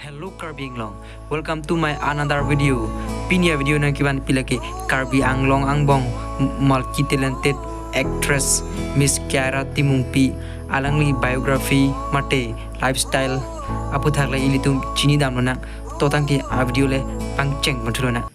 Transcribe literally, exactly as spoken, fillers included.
Hello Karbi Anglong, welcome to my another video. Pini a-video nangkevanpi lake Karbi Anglong angbong multi-talented actress Miss Kiara Timungpi, alangli biography mate lifestyle aputhak le ilitum chinidamlonang. To tangte a-video le pangcheng ponthu lonang.